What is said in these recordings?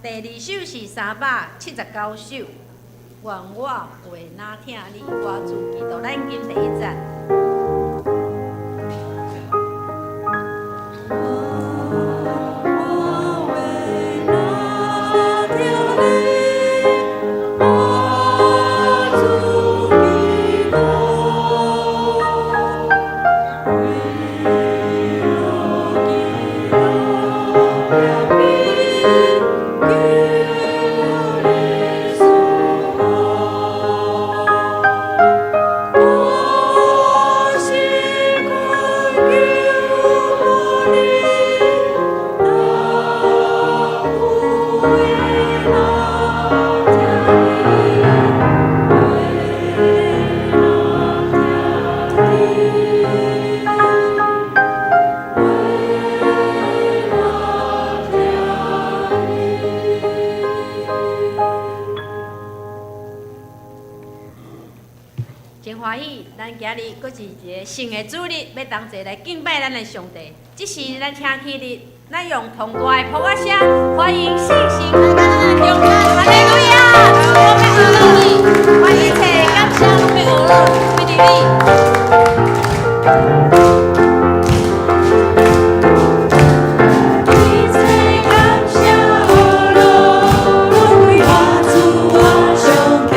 第二首是379首，願我話若疼你，我主基督，咱今第一節。我話若疼你，我主基督，為了基督憐憫，求你恕我，我心懇求你，若有話若疼你，話若疼你，話若疼你。真歡喜，咱今日閣是一个新的主日，欲同齊來敬拜咱的上帝。這時咱請起立，咱用澎大的噗仔聲歡迎聖神來到咱的中間。哈利路亞！我欲學你，歡迎一切感謝攏欲學了，歸予你。一切感謝阿樂，攏歸我主我上帝。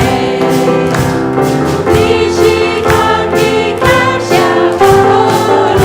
你是空氣感謝阿樂，阿樂。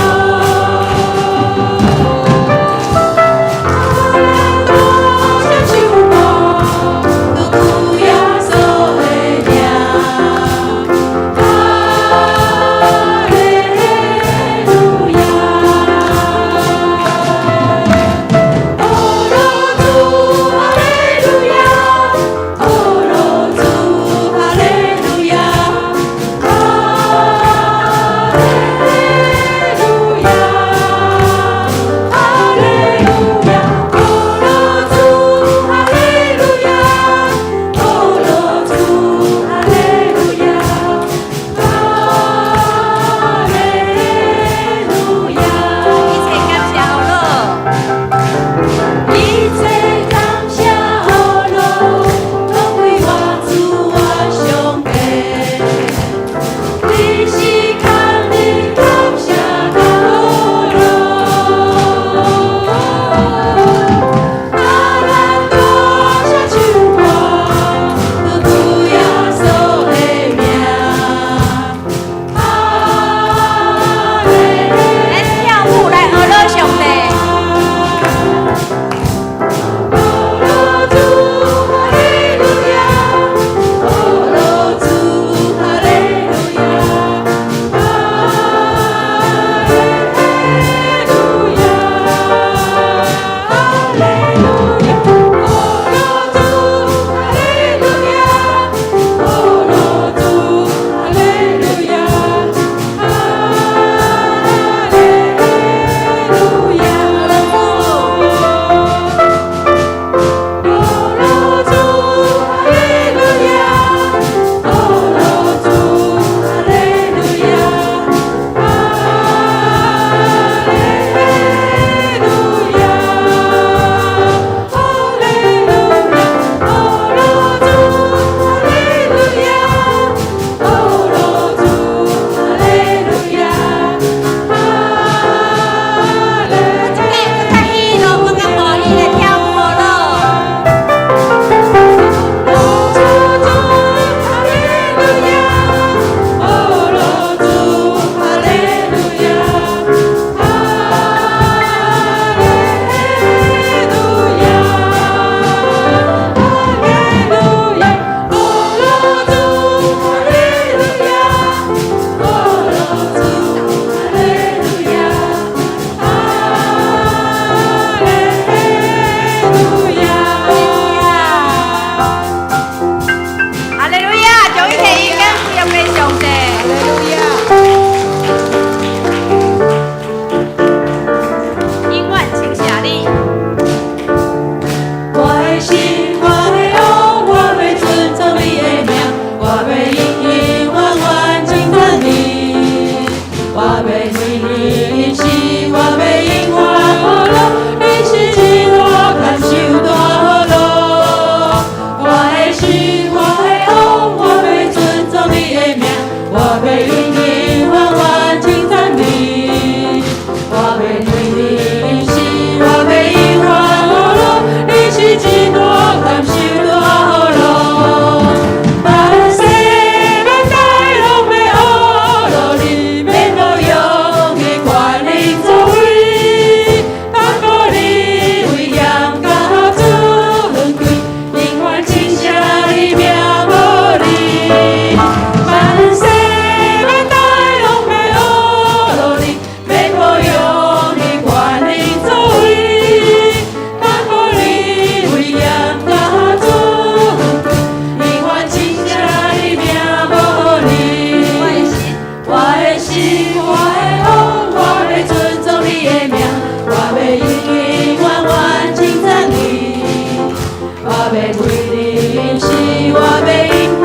欲每日飲食，我欲永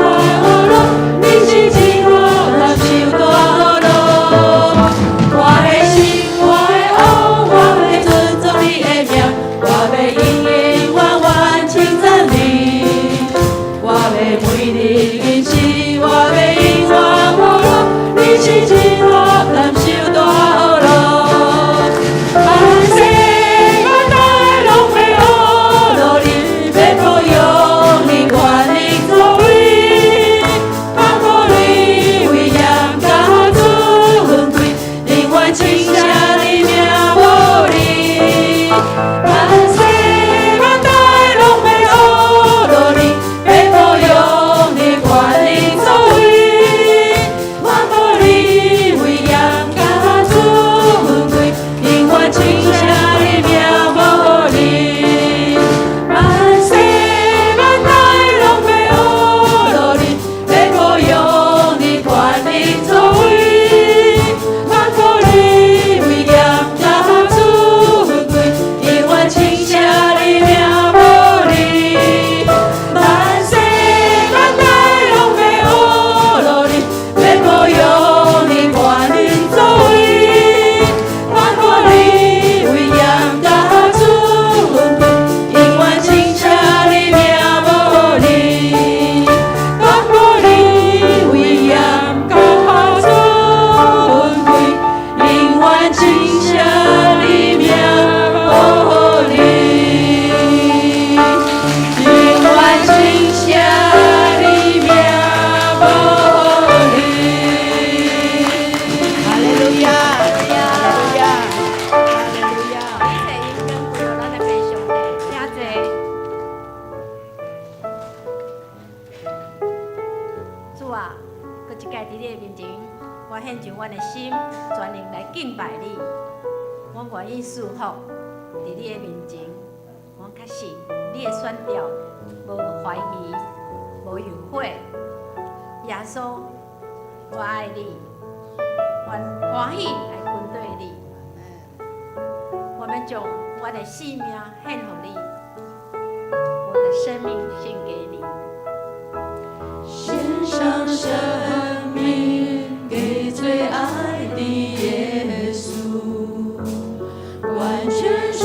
遠呵咾，你是真好，難受大呵咾。我的神，我的王，我欲尊崇你的名，我欲永永遠遠稱讚你。我欲每日飲食，我欲永遠呵咾，你是真好，難受大呵咾。萬世萬代攏欲呵咾你，欲保養你權能作為，萬國你威嚴佮尊貴，永遠稱謝你名無離。萬世萬代攏欲呵咾你，欲保養你權能作為，萬國你威嚴佮尊貴，永遠稱謝你名無離。萬世萬代攏欲呵咾你，欲保養你權能作為，萬國你威嚴佮尊貴，永遠稱謝你名無離。萬世萬代攏欲呵咾你，欲保養你權能作為，萬國你威嚴佮尊貴，永遠稱謝你名無離。萬國你威嚴佮尊貴，永遠稱謝你名無離。永遠稱謝你名無離。哈利路亞，哈利路亞，哈利路亞。一切應該歸予咱的父上帝，請坐。主啊，閣一擺佇你的面前，我獻上阮的心，全靈來敬拜你。我願意順服佇你的面前，我確信你的選召無懷疑，無後悔。耶穌，我愛你，我歡喜來跟隨你。我欲將我的性命獻予你，我的生命獻給你。獻上生命給最愛的耶穌，完全順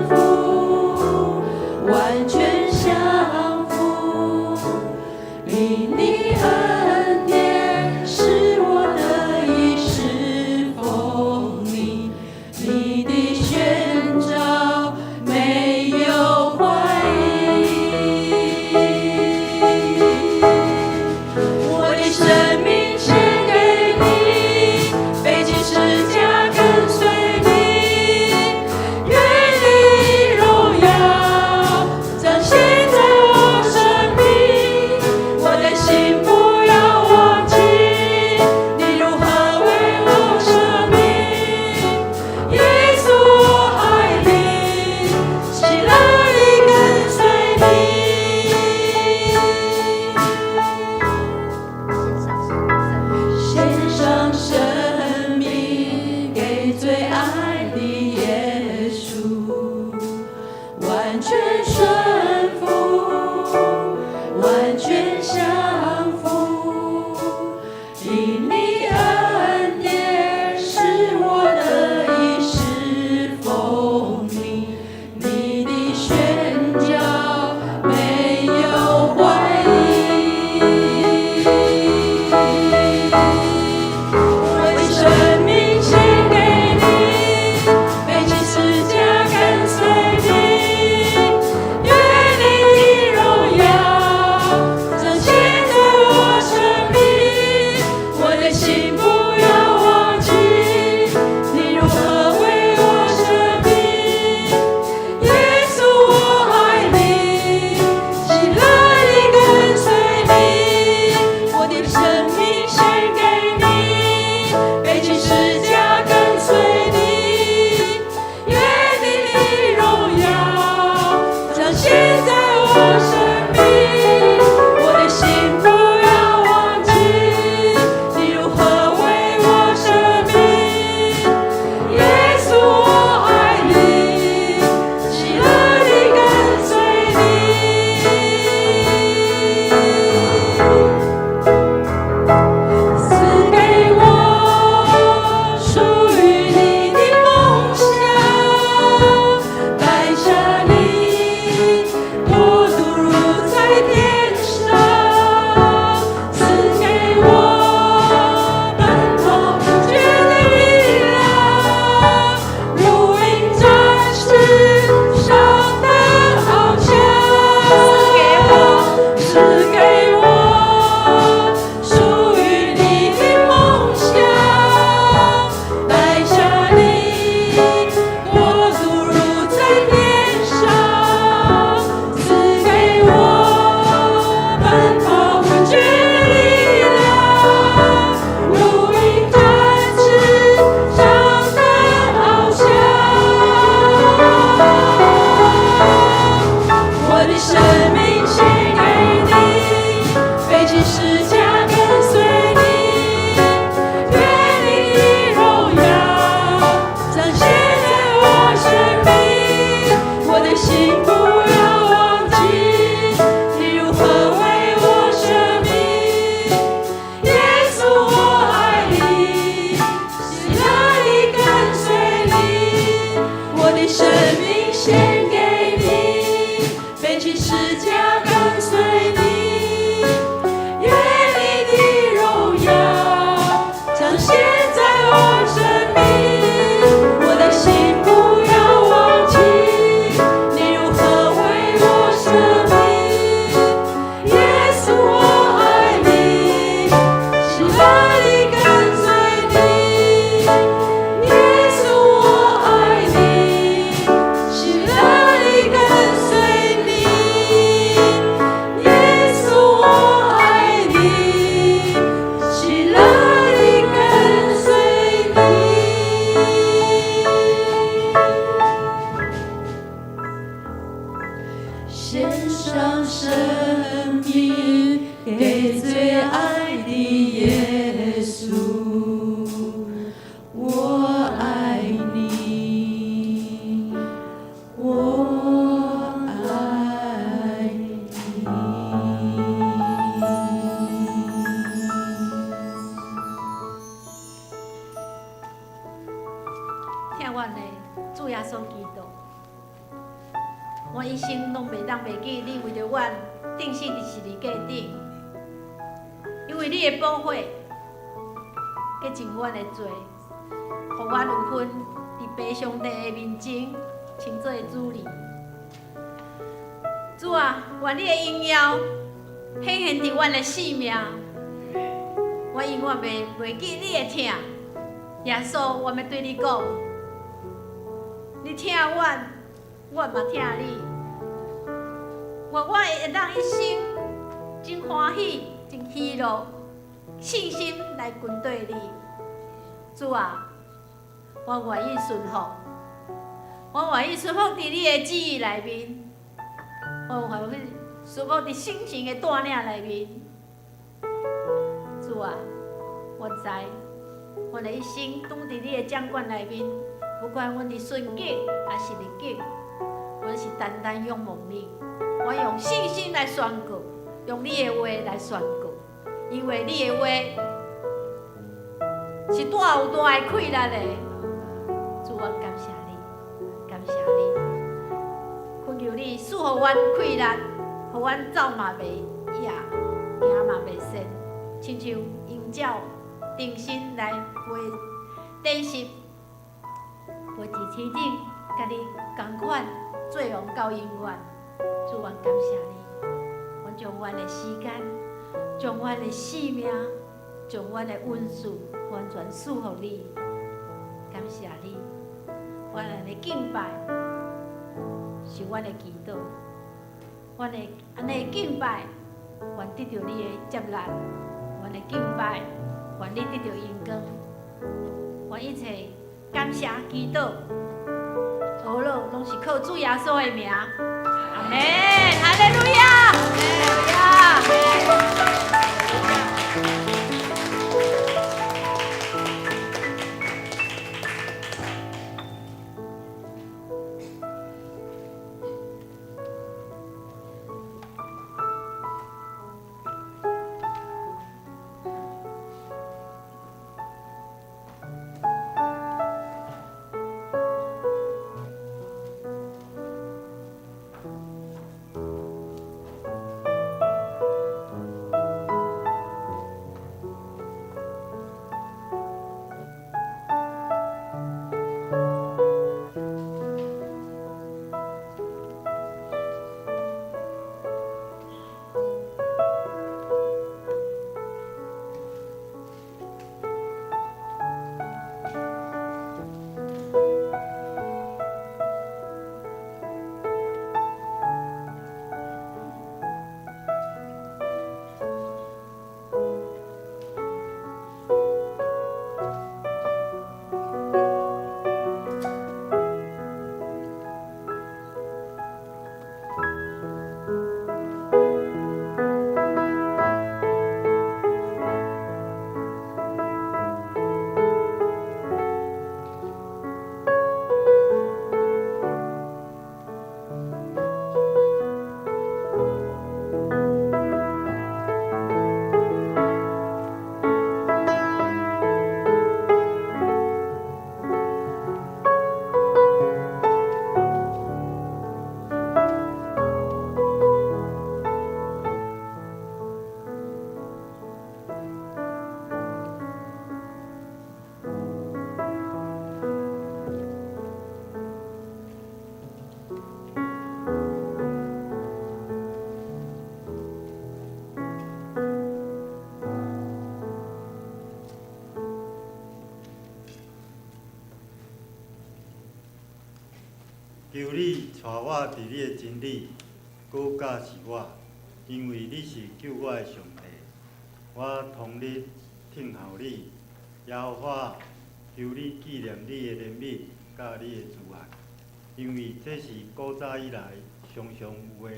服，完全降服，因你恩典使我得以侍奉你，你的宣召沒有懷疑。我的生十架跟隨你，願你的榮耀彰顯在我生命，我的心不要忘記你如何為我捨命。耶穌我愛你，喜樂地跟隨你，我的生命獻給你，背起十架跟隨你，願你的榮耀彰顯在我生命，我的心不要忘記你如何為我捨命。耶穌我愛你，喜樂地跟隨你，耶穌我愛你，喜樂地跟隨你，耶穌我愛你，喜樂地跟隨你。獻上生命給最愛的耶穌，我愛你，我愛你。疼阮的主耶穌基督，我一生攏袂當袂記你為著阮釘死佇十字架頂，因為你的寶血潔淨阮的罪，予阮有份佇父上帝的面前稱做子兒。主啊，願你的榮耀顯現佇阮的性命，我永遠袂記你的疼。耶穌，我欲對你講，你疼阮，我嘛疼你。願我會當一生真歡喜、真喜樂，信心來跟綴你。主啊，我願意順服，我願意順服佇你的旨意內面，我願意順服佇聖神的帶領內面。主啊，我知，阮的一生當佇你的掌管內面，不管阮佇順境抑是逆境，阮是單單仰望你。我用信心來宣告，用你的話來宣告，因為你的話是大有大的氣力的。主，我感謝你，感謝你，懇求你賜予阮氣力，予阮走嘛袂野，行嘛袂跣，親像鷹鳥定心來飛，展翅飛佇天頂，佮你仝款做王到永遠。主，阮感謝你，阮將阮的時間、將阮的性命、將阮的恩賜完全賜予你。感謝你，阮按呢敬拜是阮的祈禱，阮的按呢敬拜，願得著你的接納，阮的敬拜，願你得著榮光，阮一切感謝祈禱，禱告攏是靠主耶穌的名。阿們，哈利路亞，哈利路亞。求你帶我佇你的真理，閣教示我，因為你是救我的上帝。我終日等候你，耶和華，求你紀念你的憐憫，佮你的慈愛，因為這是古早以來常常有的。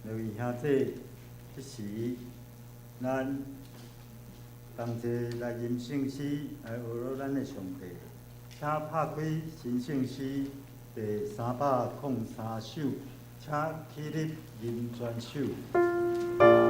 各位兄弟，這時咱同齊來吟聖詩，來學樂咱的上帝。請拍開新聖詩第303首，請起立吟全首。請坐。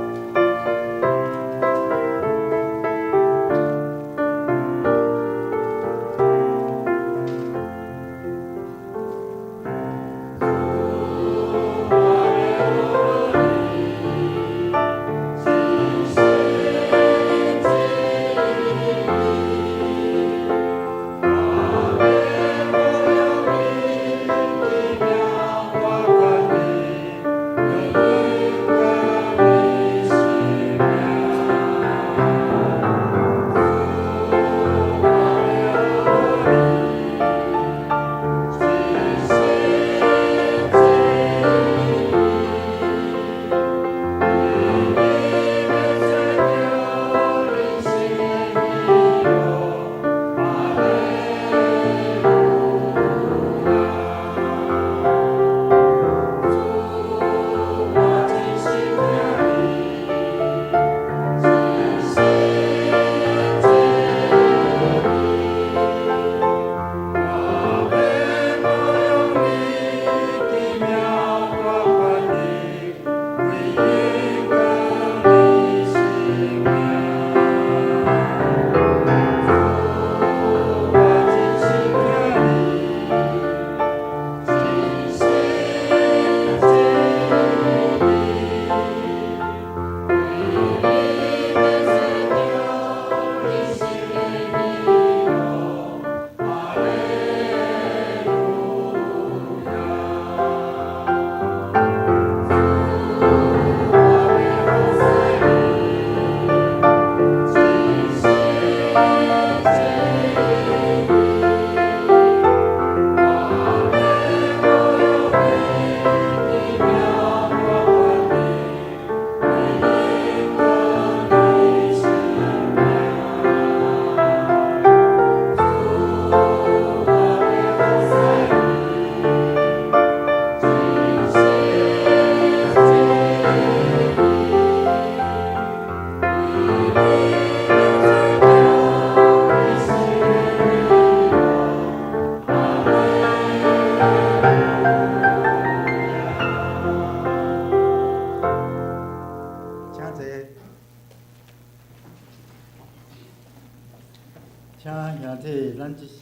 請兄弟，咱這時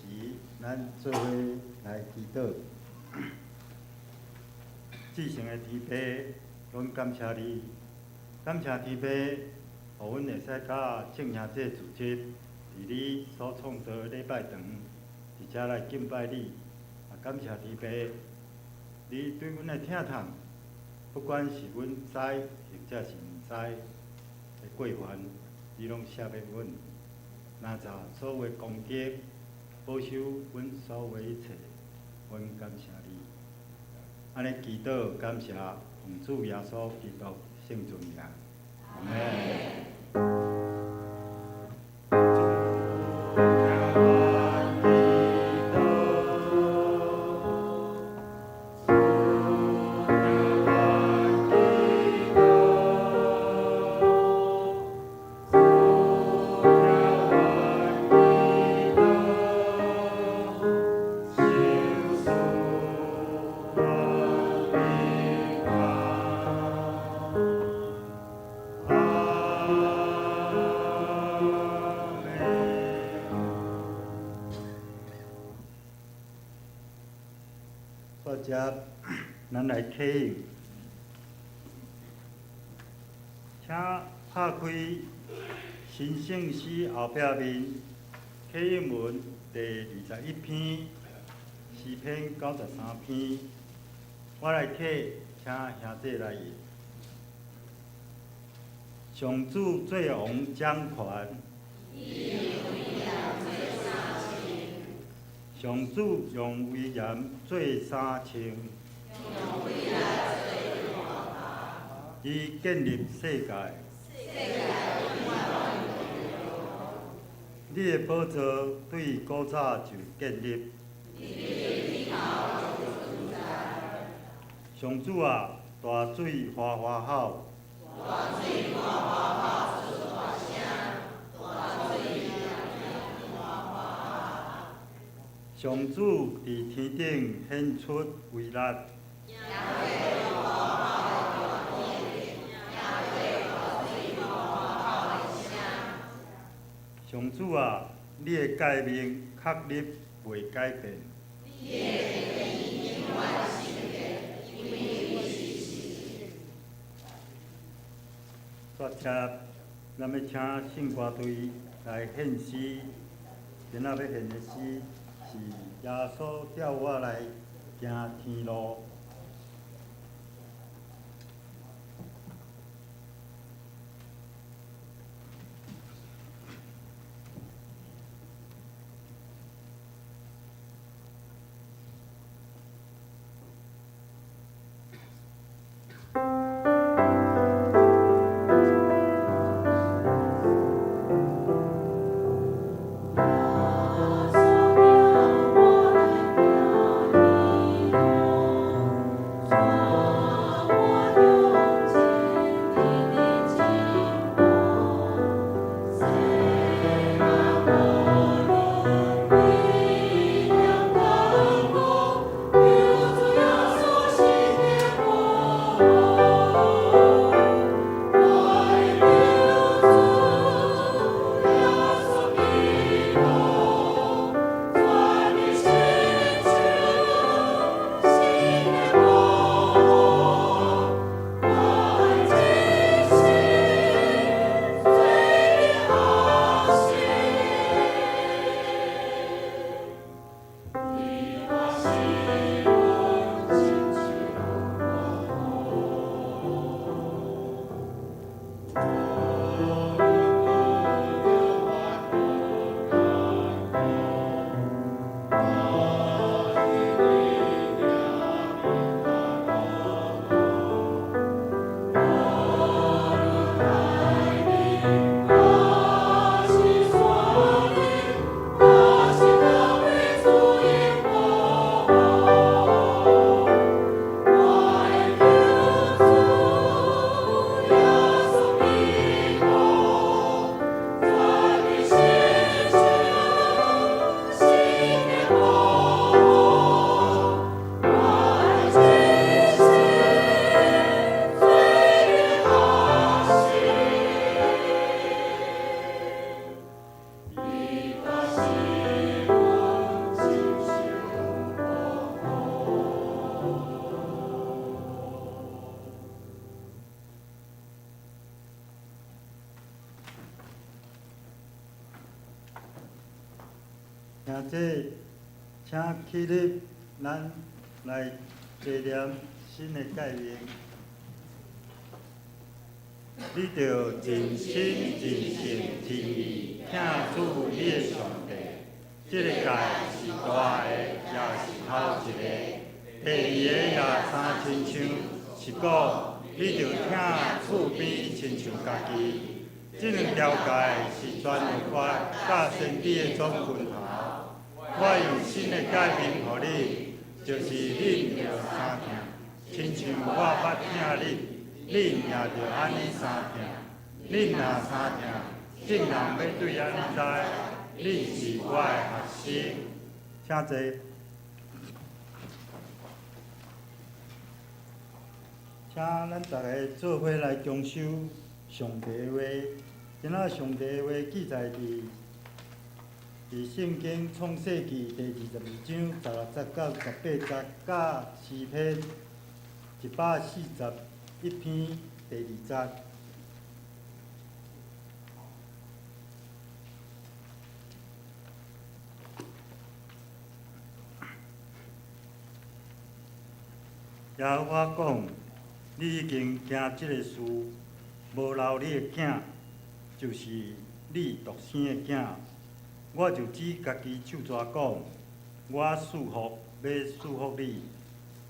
咱做伙來祈禱。至聖的天父，阮感謝你，感謝天父，予阮會使佮眾兄弟聚集，佇你所創造的禮拜堂，佇遮來敬拜你。也感謝天父，你對阮的疼痛，不管是阮知或者是毋知的過犯，你攏赦免阮。哪知所有的攻擊，保守阮所有的一切，阮感謝你。按呢祈禱感謝，奉主耶穌基督聖尊名，阿們。煞接，咱來啟應，請拍開新聖詩後壁面啟應文第21篇，詩篇93篇，我來啟，請兄弟來譯。上主做王掌權。上主用威嚴做衫穿，伊建立世界。你的寶座對古早就建立。上主啊，大水嘩嘩吼。上主佇天頂顯出威力。上主啊，你的誡命確立袂改變。煞接，咱欲請聖歌隊來獻詩。今仔欲獻的詩是耶穌帶我來行天路。兄弟，請起立，咱來齊念新的誡命。你著盡心盡性盡意疼主你的上帝。這个誡是大的，也是頭一个。第二个也相親像，是講你著疼厝邊親像家己。這兩條誡是全律法佮先知的總根頭。我用新的誡命予恁，就是恁著相疼，親像我捌疼恁，恁也著按呢相疼。恁若相疼，眾人欲對按呢知，恁是我的學生。請坐。請咱逐个做伙來共守上帝的話。今仔上帝的話記載佇聖經創世記第22章16節到18節，佮詩篇141篇第二節。耶和華講：你已經行這个事，無留你的囝，就是你獨生的囝。我就指家己手蛇講，我賜福欲賜福你，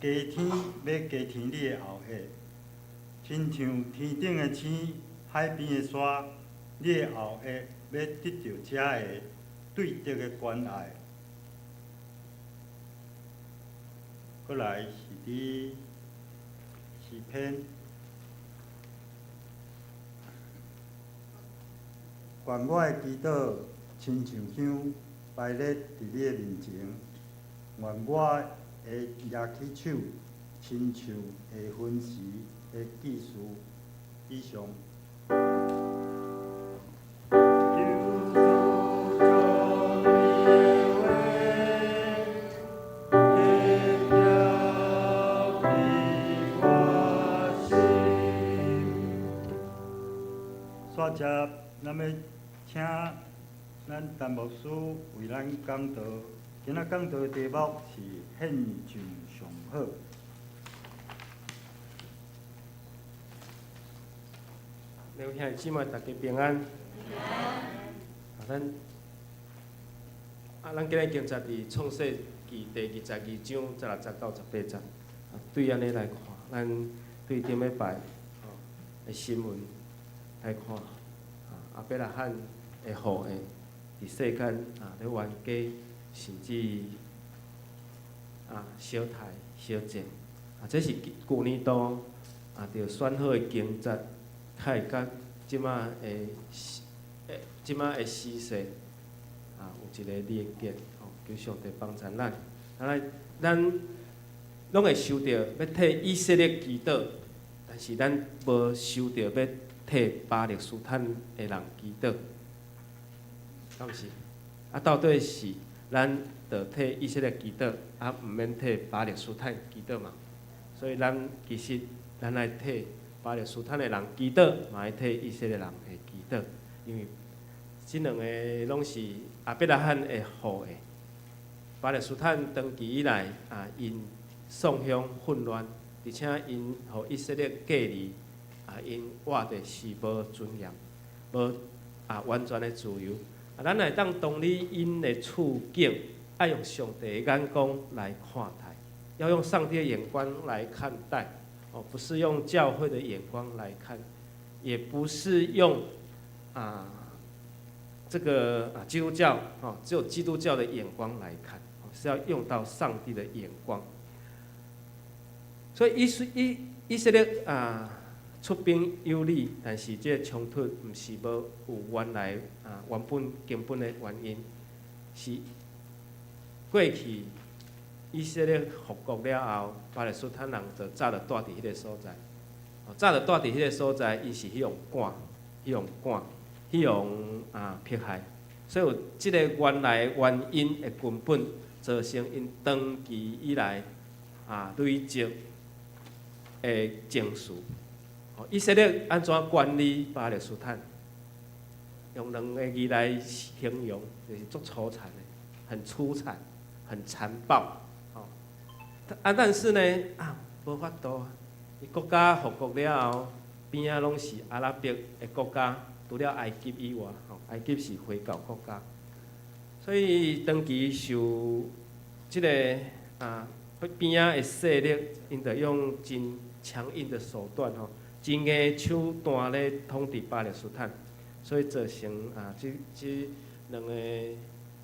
加添欲加添你的後裔，親像天頂的星、海邊的沙，你的後裔欲得著這个對敵的關隘。閣來是佇詩篇，願我的祈禱親像香排列佇你的面前，願我的舉起手親像下昏時的祭司。以上。求主將你的話刻牢佇我心。煞接，咱欲請咱陳牧師為咱講道。今仔講道的題目是獻上上好。兩兄弟姊妹，大家平安。啊，咱啊，咱今日經節佇創世記第二十二章十六節到十八節。啊，對按呢來看，咱對頂禮拜吼的新聞來看，啊，亞伯拉罕的後裔佇世間啊咧冤家，甚至啊相刣相戰，啊，這是舊年度啊著選好的經節。較會佮這馬的時，這馬的時勢啊，有一个連結吼，求上帝幫助咱。啊，咱攏會收著欲替以色列祈禱，但是咱無收著欲替巴勒斯坦的人祈禱，敢毋是？啊，到底是咱著替以色列祈禱，啊，毋免替巴勒斯坦祈禱嘛？所以咱其實咱愛替巴勒斯坦的人祈禱，嘛愛替以色列人會祈禱，因為這兩个攏是亞伯拉罕的後裔。巴勒斯坦長期以來啊，𪜶雙方混亂，而且𪜶予以色列隔離，啊，𪜶活得是無尊嚴，無啊完全的自由。啊，咱會當同理𪜶的處境，愛用上帝的眼光來看待，要用上帝的眼光來看待。哦，不是用教會的眼光來看，也不是用啊這個啊基督教哦，只有基督教的眼光來看，是要用到上帝的眼光。所以以色列啊出兵有理，但是這個衝突毋是無有原來啊原本根本的原因，是過去。以色列復國了後，巴勒斯坦人就早就蹛佇彼个所在。早就蹛佇彼个所在，𪜶是彼予趕，彼予趕，彼予啊迫害。所以有這个原來原因的根本，造成𪜶長期以來啊累積的情緒。以色列按怎管理巴勒斯坦？用兩个字來形容，就是足粗殘的，很粗殘，很殘暴。啊，但是呢，啊，無法度啊！伊國家復國了後，邊仔攏是阿拉伯的國家，除了埃及以外，吼，埃及是回教國家，所以長期受這个啊邊仔的勢力，𪜶就用真強硬的手段，吼，真硬的手段咧統治巴勒斯坦，所以造成啊，這這兩个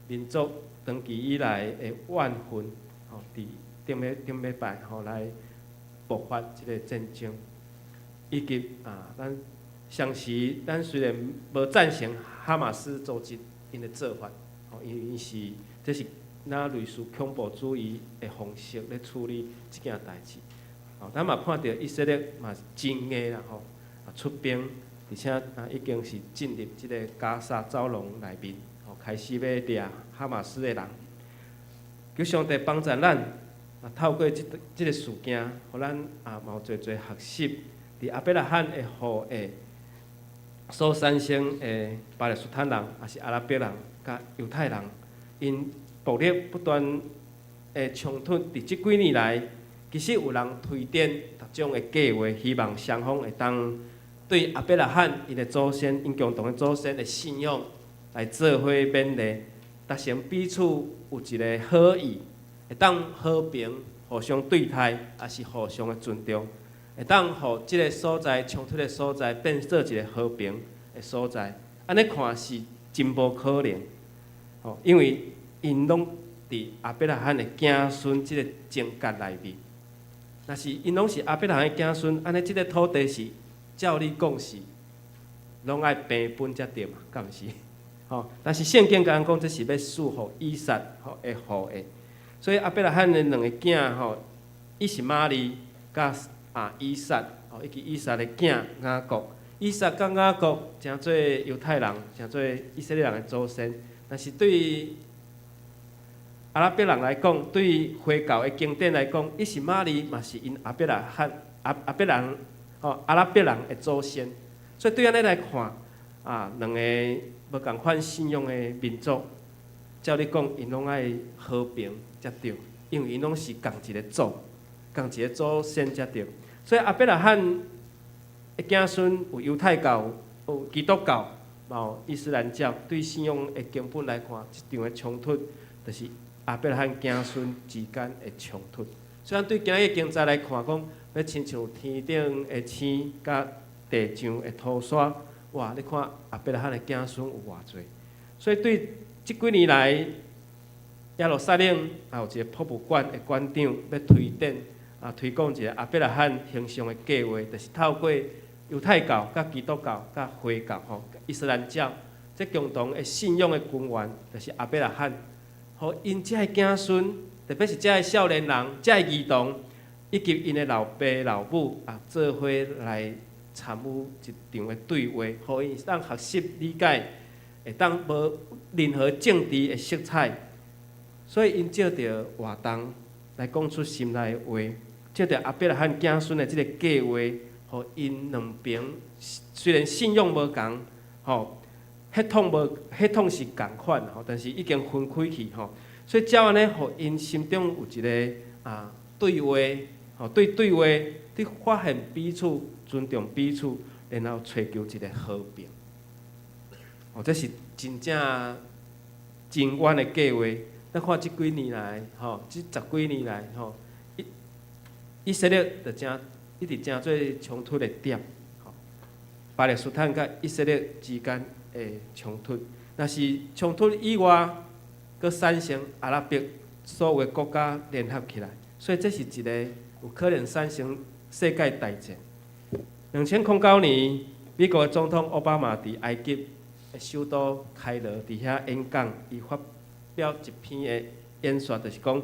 民族長期以來的怨恨，吼，佇頂禮頂禮拜吼來爆發這個戰爭，以及啊，咱相時咱雖然無贊成哈馬斯組織𪜶的做法，吼，因為𪜶是這是若類似恐怖主義的方式咧處理這件代誌，吼，咱嘛看著以色列嘛是真硬啦吼，啊出兵，而且啊已經是進入這个加沙走廊內面，吼，開始欲掠哈馬斯的人，求上帝幫助咱。啊，透過這這个事件，予咱啊嘛有濟濟學習，佇亞伯拉罕的後裔所產生的巴勒斯坦人，抑是阿拉伯人，佮猶太人，𪜶暴力不斷的衝突，佇這幾年來，其實有人推展各種的計劃，希望雙方會當對亞伯拉罕𪜶的祖先，𪜶共同的祖先的信仰來做伙勉勵。達成彼此有一个好意，會當和平互相對待，抑是互相的尊重，會當予這个所在衝突的所在變做一个和平的所在。按呢看是真無可能，吼，因為𪜶攏佇亞伯拉罕的子孫這个情結內面。若是𪜶攏是亞伯拉罕的子孫，按呢這个土地是照理講是攏愛平分才對嘛，敢毋是？吼，但是聖經共咱講，這是欲賜予以撒吼的後裔。所以亞伯拉罕的兩个囝吼，以實瑪利佮以撒，吼，以及以撒的囝雅各。以撒佮雅各成做猶太人，成做以色列人的祖先。但是對阿拉伯人來講，對回教的經典來講，以實瑪利嘛是𪜶亞伯拉罕亞亞伯人吼阿拉伯人的祖先。所以對按呢來看，兩个無仝款信仰的民族，照理講，𪜶攏愛和平才對，因為𪜶攏是仝一个祖，仝一个祖先才對。所以亞伯拉罕的子孫有猶太教、有基督教、嘛有伊斯蘭教。對信仰的根本來看，這場的衝突就是亞伯拉罕子孫之間的衝突。雖然對今日經濟來看，講欲親像天頂的星佮地上的土沙，哇！你看亞伯拉罕的子孫有偌濟？所以對這幾年來，耶路撒冷也有一个博物館的館長欲推展推廣一个亞伯拉罕形象的計劃，就是透過猶太教、佮基督教、佮回教吼、伊斯蘭教，這共同的信仰的根源，就是亞伯拉罕。予𪜶這个子孫，特別是這个少年人、這个兒童，以及𪜶的老爸老母做伙來參與一場的對話，予𪜶會當學習理解，會當無任何政治的色彩。所以𪜶藉著活動來講出心內的話，藉著亞伯拉罕子孫的這个計劃，予𪜶兩爿雖然信仰無仝，吼，血統無血統是仝款吼，但是已經分開去吼，所以才按呢，予𪜶心中有一个對話，吼對對話，對發現彼此，尊重彼此，然後揣求一个和平。哦，這是真正真遠的計劃。咱看這幾年來，吼，這十幾年來，吼，以以色列就成一直成做衝突的點，吼，巴勒斯坦佮以色列之間的衝突，若是衝突以外，閣產生阿拉伯所有的國家聯合起來，所以這是一个有可能產生世界大戰。2009年，美國的總統奧巴馬佇埃及的首都開羅佇遐演講，伊發表一篇的演說，就是講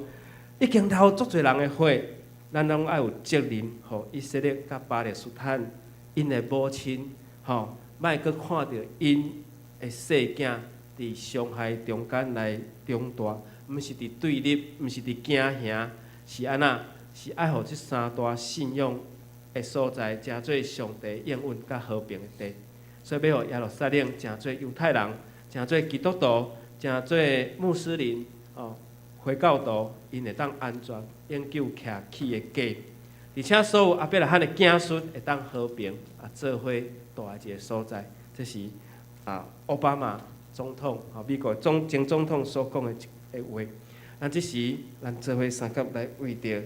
已經流足濟人的血，咱攏愛有責任，予以色列佮巴勒斯坦𪜶的母親，吼，莫閣看著𪜶的細囝佇傷害中間來長大，毋是佇對立，毋是佇驚嚇，是按怎？是愛予這三大信仰的所在，成做上帝應允佮和平的地。所以欲予耶路撒冷成做猶太人，成做基督徒，成做穆斯林，哦，回教徒，𪜶會當安全永久徛起的家，而且所有亞伯拉罕的子孫會當和平做伙蹛佇一个所在。這是奧巴馬總統，吼，美國總前總統所講的一个話。咱這時，咱做伙相佮來為著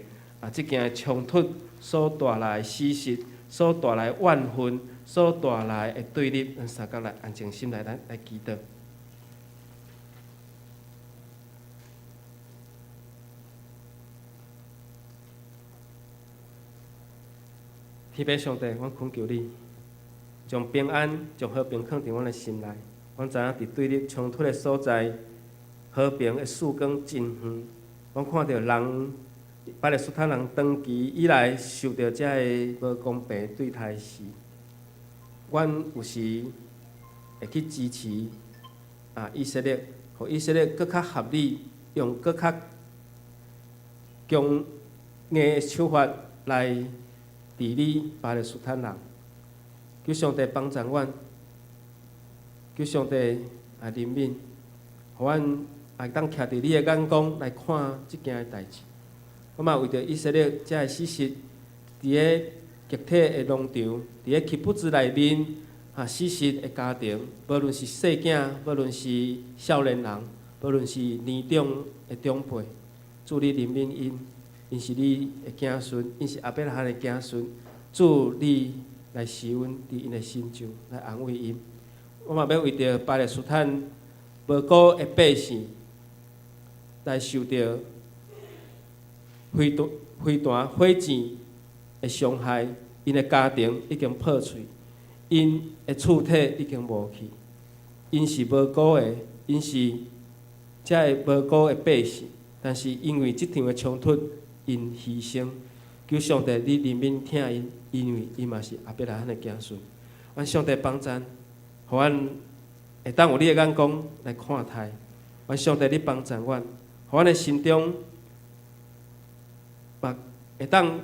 這件的衝突所帶來的死實，所帶來的怨恨，所帶來的對立，咱相佮來安靜心來，咱來祈禱。天父上帝，阮懇求你，將平安、將和平囥佇阮的心內。阮知影佇對立衝突的所在，和平的曙光真遠。阮看著人巴勒斯坦人長期以來受著這个無公平對待時，阮有時會去支持以色列，予以色列閣較合理，用閣較強硬的手法來治理巴勒斯坦人。求上帝幫助阮，求上帝憐憫，予阮會當徛佇你的眼光來看這件的代誌。我嘛為著以色列這个死實，佇个集體的農場，佇个 kibbutz 內面死實的家庭，無論是細囝，無論是少年人，無無論是年長的長輩，主你憐憫𪜶，𪜶是你的子孫，𪜶是亞伯拉罕的子孫，主你來施恩佇𪜶的身上，來安慰𪜶。我嘛欲為著巴勒斯坦無辜的百姓來受著飛彈火箭的傷害，𪜶的家庭已經破碎，𪜶的厝體已經無去，𪜶是無辜的，𪜶是遮个無辜的百姓，但是因為這場的衝突，𪜶犧牲。求上帝你憐憫疼𪜶，因為𪜶嘛是亞伯拉罕的子孫。願上帝幫贊，予阮會當有你的眼光來看待。願上帝你幫贊阮，予阮的心中嘛會當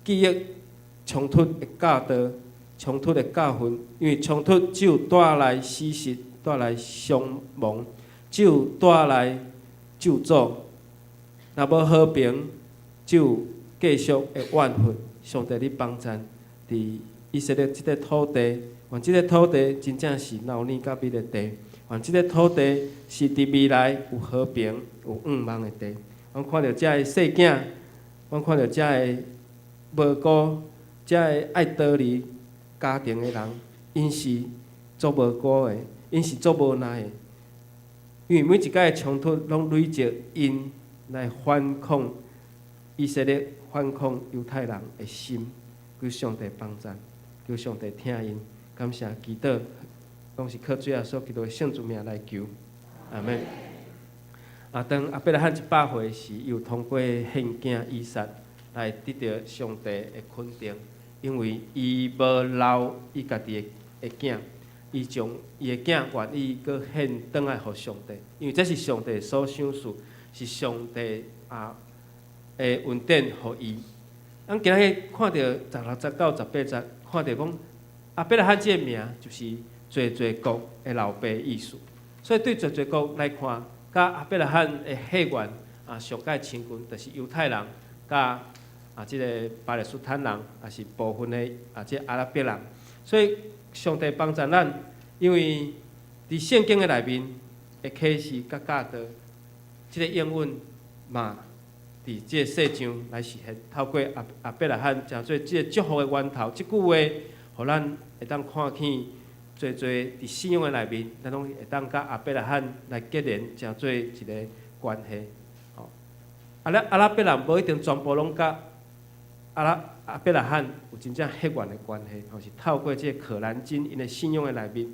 記憶衝突的教導、衝突的教訓，因為衝突只有帶來死屍、帶來傷亡，只有帶來咒詛。若無和平，只有繼續的怨恨。上帝你幫贊，佇以色列這個土地，願這個土地真正是流奶佮蜜的地，願這個土地是佇未來有和平、有盼望的地。阮看著遮个細囝，阮看著遮个無辜、遮个愛逃離家庭的人，𪜶是足無辜的，𪜶是足無奈的。因為每一擺的衝突攏累積𪜶來反抗以色列、反抗猶太人的心，求上帝幫贊，求上帝疼𪜶，感謝祈禱，攏是靠主耶穌基督的聖主名來求，阿門。啊，當亞伯拉罕100歲時，又通過獻囝以撒來得著上帝的肯定，因為伊無留伊家己的囝，伊將伊的囝願意閣獻轉來予上帝，因為這是上帝所賞賜，是上帝的恩典予伊。咱今日看著16節到18節，看著講亞伯拉罕這個名就是濟濟國的老爸意思，所以對濟濟國來看，佮亞伯拉罕的血緣上蓋親近，就是猶太人佮這个巴勒斯坦人，抑是部分的這个阿拉伯人。所以上帝幫助咱，因為佇聖經的內面的啟示佮教導，這个應允嘛，佇這个世上來實現，透過亞伯拉罕成做這個祝福的源頭。這句話，予咱會當看見濟濟佇信仰的內面，咱攏會當佮亞伯拉罕來結連，成做一个關係。吼，阿拉伯人無一定全部攏佮亞伯拉罕有真正血緣的關係，吼，是透過這個可蘭經𪜶的信仰的內面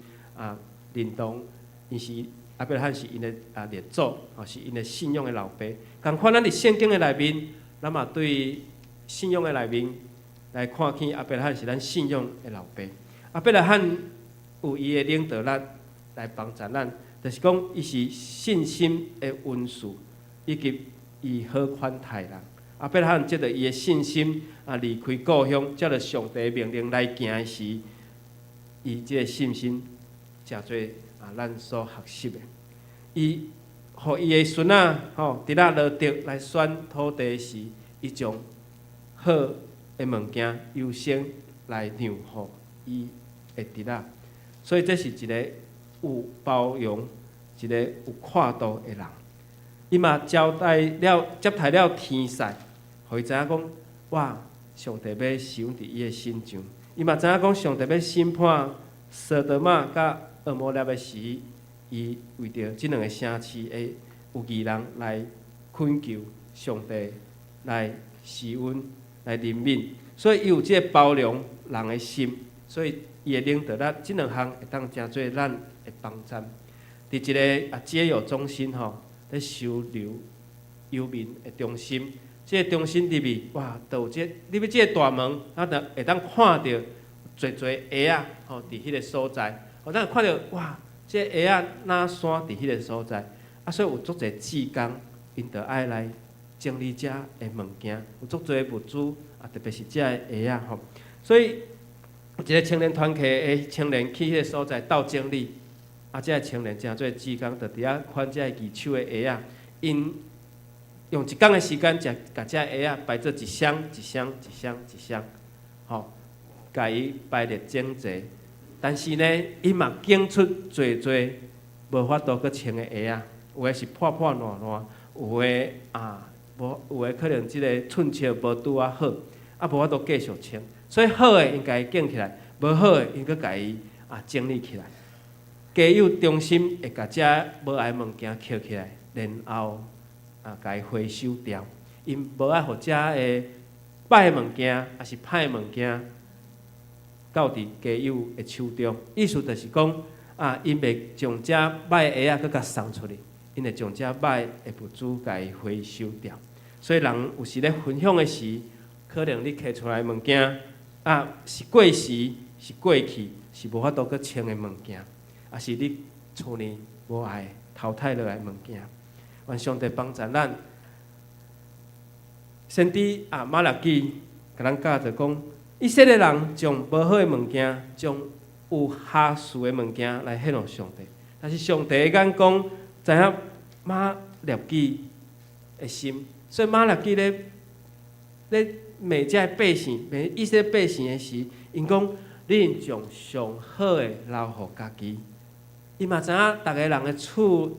認同，𪜶是亞伯拉罕是𪜶的列祖，吼，是𪜶的信仰的老爸。仝款，咱佇聖經的內面，咱嘛對信仰的內面來看見亞伯拉罕是咱信仰的老爸。亞伯拉罕有伊的領導力來幫助咱，就是講伊是信心的恩賜，以及伊好款待人。亞伯拉罕藉著伊的信心離開故鄉，照著上帝命令來行的時，伊這个信心誠做咱所學習的。伊予伊的孫仔吼，侄仔羅得來選土地時，伊將好的物件優先來讓予伊的侄仔，所以這是一个有包容、一個有闊度的人。伊嘛招待了、接待了天使，予伊知影講，哇！上帝欲施恩佇伊的身上。伊嘛知影講，上帝欲審判所多瑪佮蛾摩拉的時，伊為著這兩个城市的有義人來懇求上帝來施恩、來憐憫，所以伊有這个包容人的心，所以伊的領導力，這兩項會當成做咱的幫贊。佇一个解憂中心吼，咧收留遊民的中心，這个中心入去，哇，都有這入去這个大門，咱就會當看著濟濟鞋仔吼，佇彼个所在，吼，咱會看著哇，這个鞋仔哪散佇彼个所在，所以有足濟志工，𪜶就愛來整理遮的物件，有足濟物資，特別是遮个鞋仔吼，所以有一个青年團契的青年去彼个所在鬥整理，這个青年成做志工，就佇遐翻遮个二手的鞋仔，𪜶用一工的時間，才共遮鞋仔排做一箱一箱一箱一箱，吼，共伊排列整齊。但是呢，伊嘛揀出濟濟無法度閣穿的鞋仔，有的是破破爛爛，有的啊無，有的可能這个寸尺無拄仔好，啊無法度繼續穿。所以好的𪜶共伊揀起來，無好的𪜶閣共伊啊整理起來。家有忠心會共這無愛的物件抾起來，然後啊共伊回收掉。𪜶無愛予遮的歹的物件，抑是歹的物件，到佇家有的手中。意思就是講，啊，𪜶袂將遮歹的鞋仔閣共送出去，𪜶會將遮歹的物資共伊回收掉。所以人有時咧分享的時，可能你摕出來的物件，啊，是過時，是過去，是無法度閣穿的物件，抑是你厝裡無愛淘汰落來的物件。願上帝幫助咱。先知啊，瑪拉基共咱教導講，以色列人將無好的物件，將有瑕疵的物件來獻予上帝。但是上帝的眼光知影瑪拉基的心，所以瑪拉基咧咧罵遮百姓，罵以色列百姓的時，𪜶講恁將上好的留予家己。伊嘛知影逐个人的厝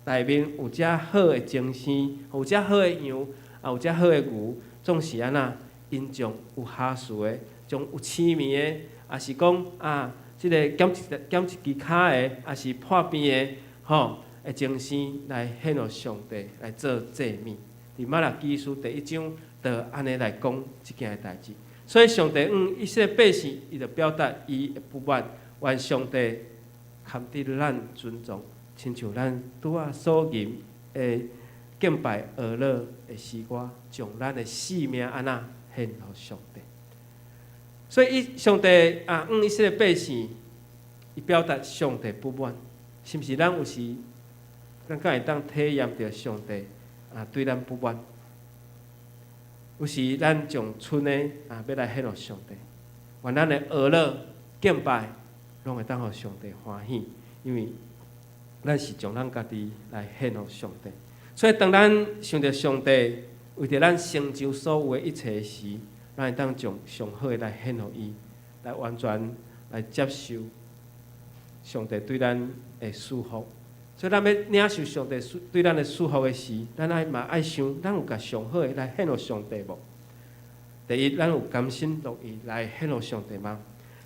內面有遮好的精牲，有遮好的羊，也有遮好的牛，總是按怎？𪜶將有瑕疵的，將有青糜的，抑是講啊，這个減一支跤的，抑是破病的，吼的精牲來獻予上帝來做祭物。佇瑪拉基書第一章，就按呢來講這件的代誌。所以上帝向以色列百姓，伊就表達伊的不滿，願上帝堪得咱尊重，親像咱拄仔所吟的敬拜阿樂的詩歌，將咱的性命按怎獻予上帝。所以，伊上帝啊，向以色列百姓，伊表達上帝不滿，是毋是？咱有時，咱敢會當體驗著上帝啊對咱不滿？有時咱將賰的啊，欲來獻予上帝，願咱的阿樂敬拜，攏會當予上帝歡喜，因為咱是將咱家己來獻予上帝。所以，當咱想著上帝為著咱成就所有的一切時，咱會當將上好的來獻予伊，來完全來接受上帝對咱的祝福。所以，咱欲領受上帝對咱的祝福的時，咱愛嘛愛想，咱有共上好的來獻予上帝無？第一，咱有甘心樂意來獻予上帝嗎？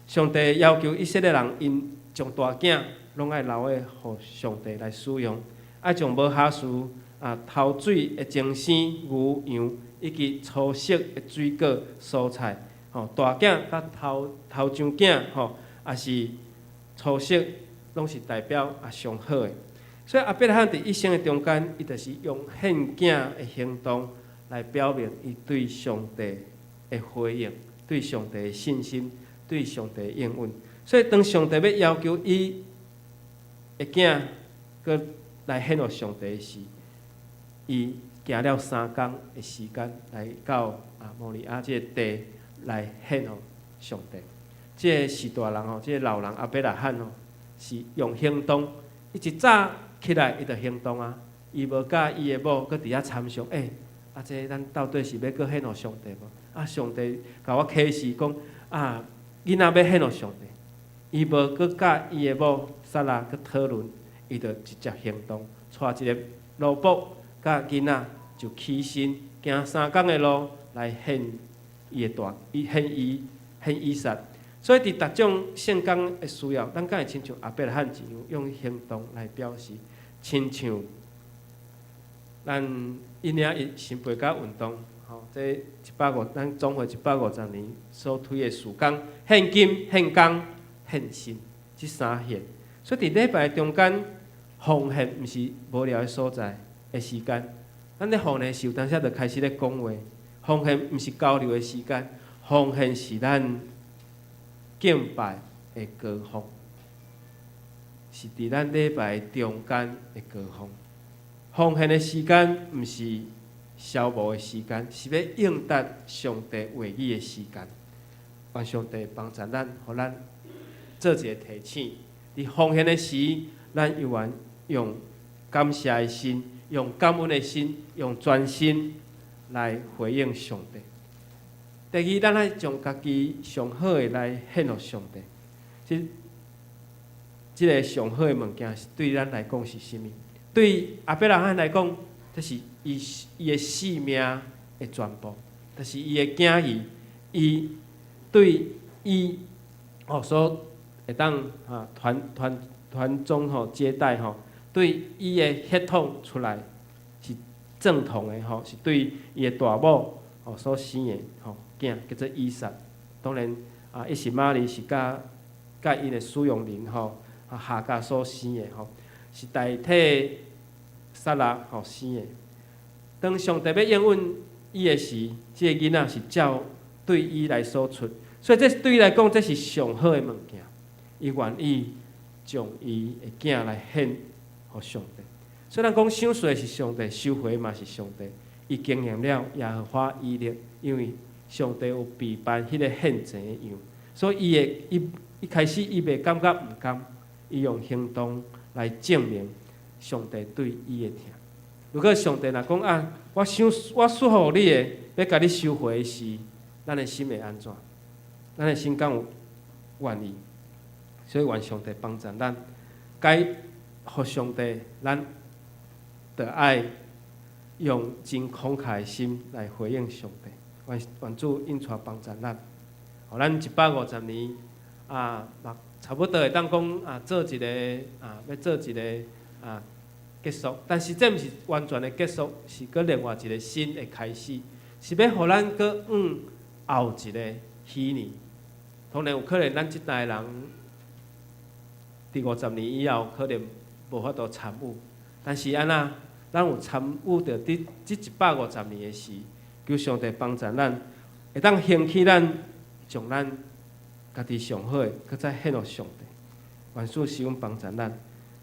上帝要求以色列人，𪜶將大囝攏愛留咧予上帝來使用，愛將無瑕疵啊頭水的精牲牛羊以及粗色的水果蔬菜，吼大囝佮頭頭上囝吼，抑是粗色，攏是代表啊上好的。所以亞伯拉罕佇一生的中間，伊就是用獻囝的行動來表明伊對上帝的回應，對上帝的信心，對上帝的應允。所以當上帝欲要求伊的囝閣來獻予上帝時，伊行了三工的時間來到啊摩利亞這个地來獻予上帝。這个序大人吼，這个老人亞伯拉罕吼，是用行動，伊一早起來伊就行動啊，伊無佮伊的某閣佇遐參詳，欸，啊這咱到底是欲閣獻予上帝無？啊，上帝共我啟示講，啊，囡仔欲獻予上帝，伊無閣佮伊的某撒拉閣討論，伊就直接行動，帶一个奴僕佮囡仔就起身行三工的路來獻伊的大，伊獻伊獻以撒。所以佇逐種聖工的需要，咱敢會親像亞伯拉罕一樣，用行動來表示，親像咱101新培教運動，吼，這一百五，咱總會150年所推的事工，獻金、獻工、獻身，這三獻。所以佇禮拜中間，奉獻毋是無聊的所在的時間。咱咧奉獻時，有當時就開始咧講話。奉獻毋是交流的時間，奉獻是咱敬拜的高峰，是佇咱禮拜中間的高峰。奉獻的時間毋是消磨的時間，是欲應答上帝話語的時間。願上帝幫助咱，予咱做一个提醒。佇奉獻的時，咱猶原用感謝的心，用感恩的心，用專心來回應上帝。第二，咱愛將家己上好的來獻予上帝。這個上好的物件，是對咱來講是啥物？對亞伯拉罕來講，這是伊伊的性命的全部，就是伊的囝兒，伊對伊哦所會當啊傳傳傳宗吼接代吼，對伊的血統出來是正統的吼，是對伊的大某吼所生的吼囝，叫做以撒。當然啊，以實瑪利是佮佮𪜶的使用人吼啊夏甲所生的吼，是代替撒拉吼生的。當上帝欲應允伊的時，這个囡仔是照對伊來所出，所以這對伊來講，這是上好的物件。伊願意將伊的囝來獻予上帝。雖然講賞賜的是上帝，收回嘛是上帝。伊經驗了耶和華以勒，因為上帝有備辦彼个獻祭的羊，所以伊會伊一開始伊袂感覺毋甘，伊用行動來證明上帝對伊的疼。如果上帝若講啊，我賞我賜予你的，欲共你收回時，咱的心會按怎？咱的心敢有願意？所以願上帝幫助咱，該予上帝，咱著愛用真慷慨的心來回應上帝。願願主恩帶幫助咱。予咱150年啊，嘛差不多會當講啊，做一个啊，欲做一个啊結束。但是這毋是完全的結束，是閣另外一個新的開始，是欲予咱閣往後一个禧年。當然有可能咱這代人佇50年以後可能無法度參與，但是按怎，咱有參與著佇這150年的時，求上帝幫助咱，會當興起咱，將咱家己上好的，閣再獻予上帝。願主賜恩幫助咱。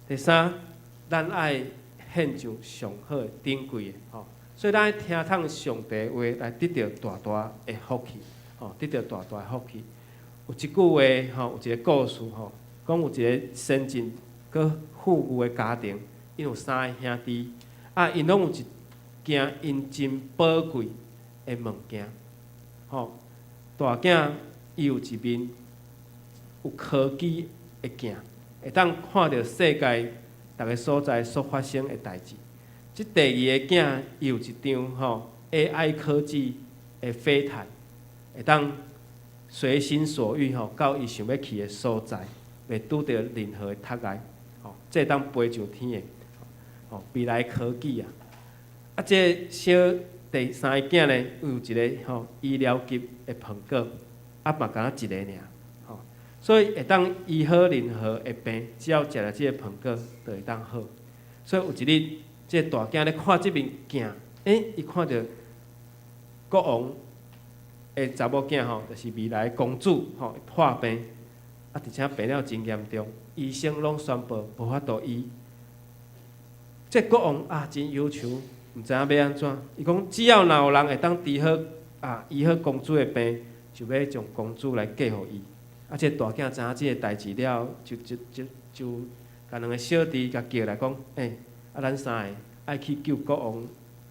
第三，咱愛獻上上好的、珍貴的，吼。所以咱愛聽從上帝話來得著大大的福氣，吼，得著大大的福氣。有一句話，吼，有一个故事，吼，講有一个先進閣富裕的家庭，𪜶有三个兄弟，啊，𪜶攏有一件𪜶真寶貴的物件，吼。大囝伊有一面有科技的鏡，會當看著世界逐个所在所發生的代誌。這第二个囝伊有一張吼 AI 科技的飛毯，會當隨心所欲吼到伊想欲去的所在，袂拄著任何的窒礙，吼，這會當飛上天的，吼，未來科技啊。啊，這小第三个囝呢，有一个吼醫療級的蘋果，啊嘛敢若一个爾，吼，所以會當醫好任何的病，只要食著這个蘋果，就會當好。所以有一日，這個大囝咧看這面鏡，欸，伊看著國王的查某囝吼，就是未來公主吼破病，啊，而且病了真嚴重，醫生攏宣布無法度醫。這國王啊，真憂愁，毋知影欲按怎。伊講只要若有人會當治好啊，醫好公主的病，就欲將公主來嫁予伊。啊，這大囝知影這个代誌了，就就就就共兩个小弟共叫來講，欸，啊，咱三个愛去救國王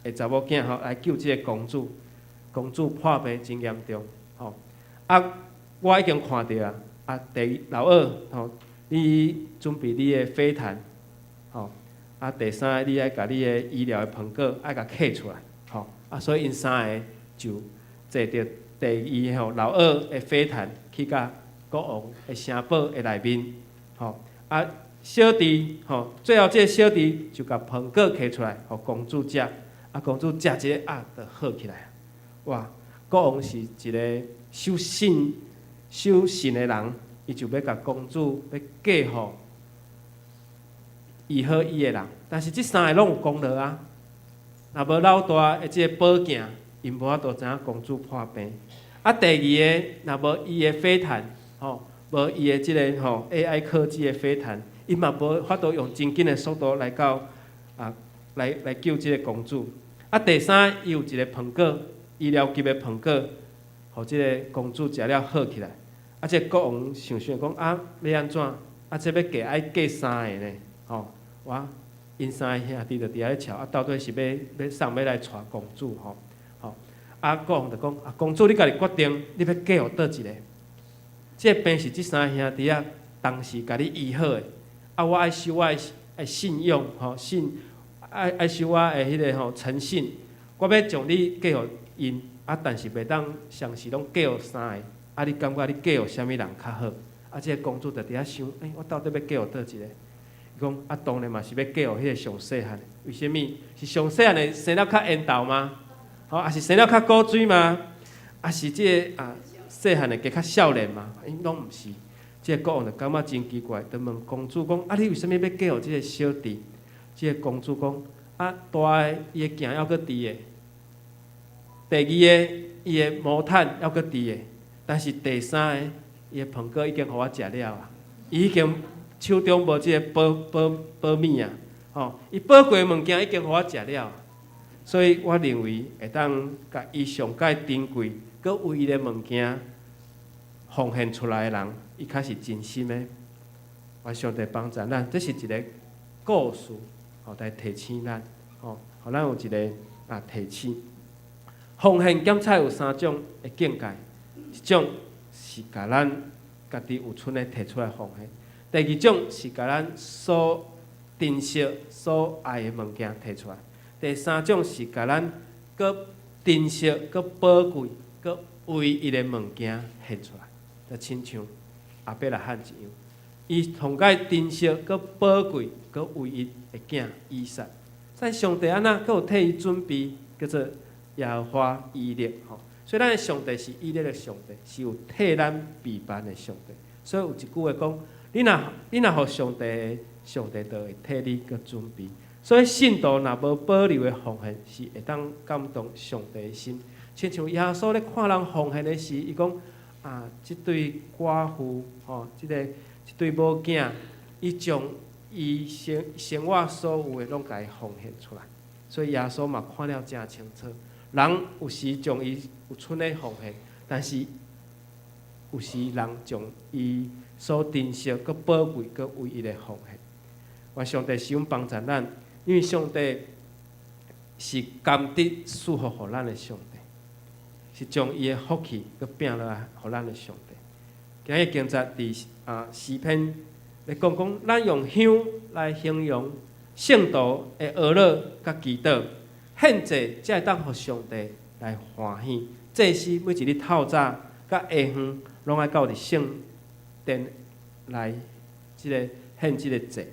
的查某囝吼，來救這个公主。公主破病真嚴重，吼！啊，我已經看著啊，啊，第老二吼，你準備你的飛毯，吼，啊，第三个你愛共你的醫療的蘋果愛共揢出來，吼，啊，所以𪜶三个就坐著第二吼老二的飛毯去共國王的城堡的內面，吼，啊，小弟吼，最後這个小弟就共蘋果揢出來，予公主食，啊，公主食一个啊，就好起來。哇！國王是一个守信守信的人，伊就欲共公主欲嫁予醫好伊的人。但是這三个攏有功勞啊！若無老大的這个寶鏡，𪜶無法度知影公主破病。啊，第二个若無伊的飛毯，吼，無伊的這个吼 AI 科技的飛毯，伊嘛無法度用真緊的速度來到啊，來來救這个公主。啊，第三，伊有一个蘋果。醫療級的蘋果，予這个公主食了好起來。啊，這个國王想想講啊，欲按怎？啊，這欲嫁愛嫁三个呢？吼，哇！𪜶三个兄弟就佇遐咧笑，啊，到底是欲欲啥欲來娶公主吼？吼！啊，國王就講啊，公主你家己決定，你欲嫁予佗一个？這个病是這三个兄弟仔同時共你醫好的。啊，我愛守我的信用，吼信愛愛收我的彼个吼誠信，我欲將你嫁予𪜶，啊，但是袂當同時攏嫁予三个，啊，你感覺你嫁予啥物人較好？啊，這个公主就佇遐想，欸，我到底欲嫁予佗一个？伊講啊，當然嘛是欲嫁予彼个上細漢的。為啥物？是上細漢的生了較緣投嗎？吼，抑是生了較古錐嗎？抑是這个啊細漢的加較少年嗎？𪜶攏毋是。這个國王就感覺真奇怪，就問公主講：啊，你為啥物欲嫁予這个小弟？這个公主講：啊，大的伊的鏡猶閣佇的，第二个伊的毛毯猶閣佇的，但是第三个伊的飯粿已經予我食了啊！伊已經手中無這個寶寶寶物啊！吼，伊寶貴的物件已經予我食了，所以我認為會當共伊上蓋珍貴、閣唯一的物件奉獻出來的人，伊較是真心的。願上帝幫助咱，這是一个故事，吼，來提醒咱，吼，予咱有一个啊提醒。奉獻檢採有三種的境界，一種是共咱家己有賰的提出來奉獻；第二種是共咱所珍惜、所愛的物件提出來；第三種是共咱閣珍惜、閣寶貴、閣唯一的物件獻出來，就親像亞伯拉罕一樣，伊上蓋珍惜、閣寶貴、閣唯一的囝以撒。所以上帝按怎閣有替伊準備，叫做耶和華以勒吼。所以咱的上帝是以勒的上帝，是有替咱備辦的上帝。所以有一句話講：你若予上帝，上帝就會替你閣準備。所以信徒若無保留的奉獻，是會當感動上帝的心。親像耶穌咧看人奉獻的時，伊講啊，這對寡婦吼，這對某囝，伊將伊生生活所有的攏共伊奉獻出來。所以耶穌嘛看了誠清楚，人有時將伊有賰的奉獻，但是有時人將伊所珍惜、閣寶貴、閣唯一的奉獻。願上帝使用幫助咱，因為上帝是甘得賜福予咱的上帝，是將伊的福氣閣摒落來予咱的上帝。今日經節佇啊詩篇咧講講，咱用香來形容聖徒的哀禱佮祈禱，獻祭才會當予上帝來歡喜。祭司每一日透早佮下昏，攏愛到佇聖殿來，這个獻這個祭。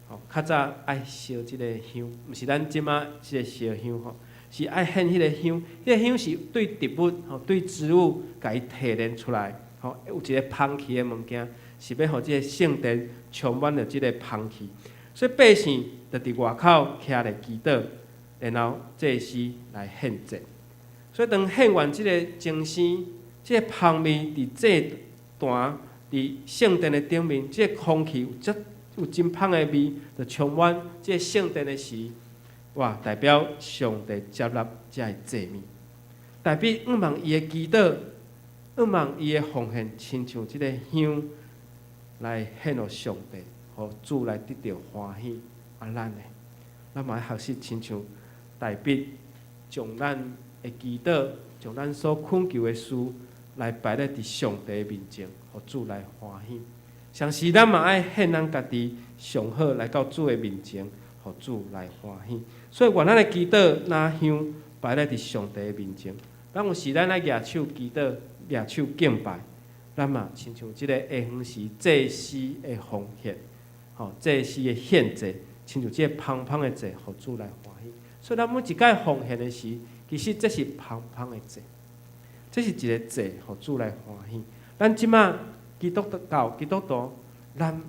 吼，較早愛燒這個香，毋是咱這馬這个燒香吼，是愛獻彼个香。彼个香是對植物吼，對植物共伊提煉出來，吼，有一个芳氣的物件，是欲予這个聖殿充滿著這个芳氣。所以百姓就佇外口徛咧祈禱，然後祭司來獻祭。所以當獻完這个鐘聲，這个芳味佇祭壇、佇聖殿的頂面，這个空氣有遮有真芳的味，就充滿這个聖殿的時，哇！代表上帝接納這个祭物。大衛向望伊的祈禱，向望伊的奉獻，親像這个香來獻予上帝，予主來得著歡喜。啊，咱呢？咱嘛愛學習親像大衛將咱的祈禱，將咱所懇求的事來擺咧佇上帝面前，予主來歡喜。同時，咱嘛愛獻咱家己上好來到主的面前，予主來歡喜。所以，願咱的祈禱若香擺咧佇上帝的面前。咱有時咱愛舉手祈禱、舉手敬拜，咱嘛親像這个下昏時祭司的奉獻，吼，祭司的獻祭，親像這个芳芳的祭，予主來歡喜。所以，咱每一擺奉獻的時，其實這是芳芳的祭，這是一个祭，予主來歡喜。咱這馬基督教基督徒，咱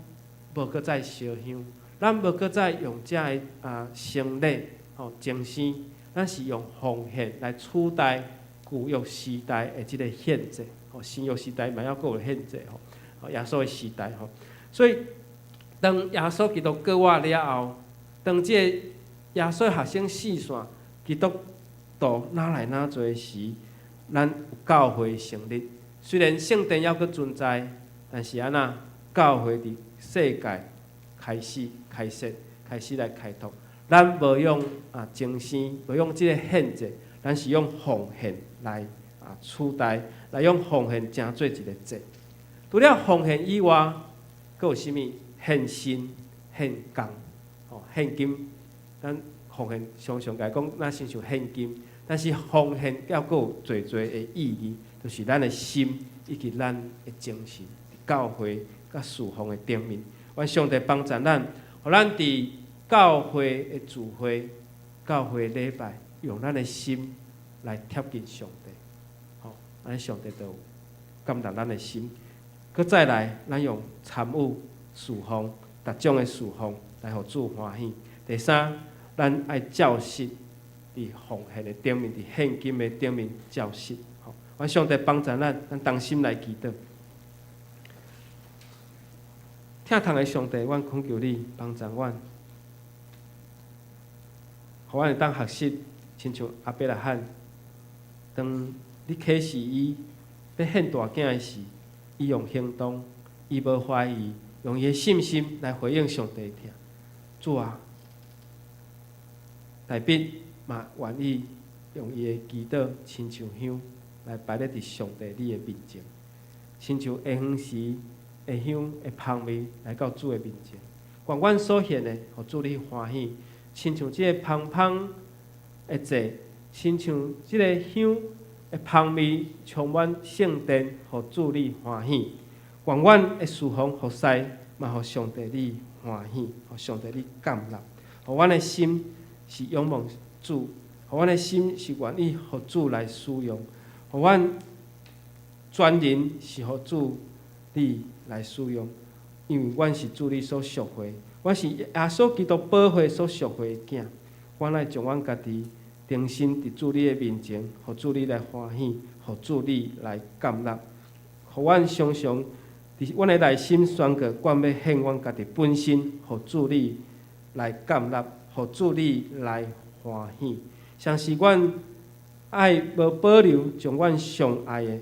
無閣再燒香，咱無閣再用這个啊牲禮吼鐘聲，咱是用奉獻來取代舊約時代的這个獻祭，吼，新約時代嘛猶閣有獻祭吼，耶穌的時代吼。所以當耶穌基督過活了後，當這個耶穌學生四散，基督徒哪來哪濟時，咱有教會成立。雖然聖殿猶閣存在，但是按怎教會佇世界開始開設，開始來開拓。咱無用啊鐘聲，無用這個獻祭，咱是用奉獻來啊取代，來用奉獻成做一個祭。除了奉獻以外，閣有啥物？獻身、獻工、吼獻金。咱奉獻常常共講，咱親像獻金，但是奉獻猶閣有濟濟的意義，就是咱的心以及咱的精神，教會佮事奉的頂面。願上帝幫助咱，予咱佇教會的聚會、教會禮拜，用咱的心來貼近上帝，吼，按呢上帝就感動咱的心。閣再來，咱用參與事奉，逐種的事奉來予主歡喜。第三，咱愛照實佇奉獻的頂面，佇獻金的頂面照實。吼，願上帝幫助咱，咱同心來祈禱。疼痛的上帝，阮懇求你幫助阮，予阮會當學習，親像亞伯拉罕，當你啟示伊欲獻大囝的時，伊用行動，伊無懷疑，用伊的信心來回應上帝的疼。主啊，大衛嘛願意用伊的祈禱，親像香來擺咧佇上帝你的面前，親像下昏時的香的芳味來到主的面前。願阮所獻的，予主你歡喜，親像這個芳芳的祭，親像這个香的芳味充滿聖殿，予主你歡喜。願阮的事奉服侍，嘛予上帝你歡喜，予上帝你感納。予阮的心是仰望主，予阮的心是願意予主來使用，予阮全人是予主你來使用，因為阮是主你所贖回，阮是耶穌基督寶血所贖回的囝。阮愛將阮家己重新佇主你的面前，予主你來歡喜，予主你來感納，予阮常常佇阮的內心宣告，阮欲獻阮家己本身，予主你來感納，予主你來歡喜。相是阮愛無保留，將阮上愛的、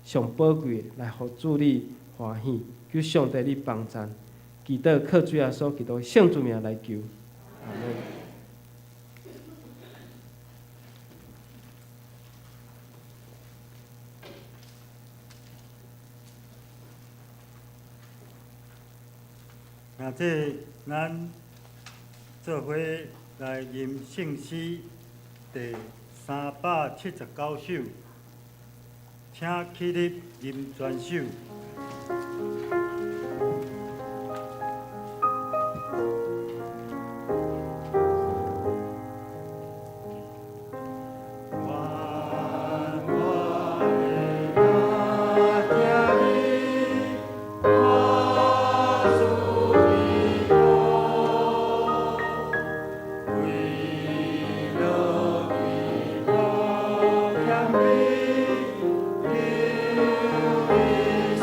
上寶貴的來予主你歡喜。求上帝你幫贊，祈禱靠主耶穌基督聖主名來求，阿門。那這咱做伙來吟聖詩第379首，請起立吟全首。願我的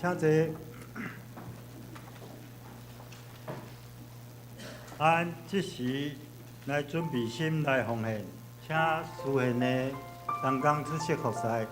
請坐。按這時來準備心來奉獻，請司獻的同工出席服侍。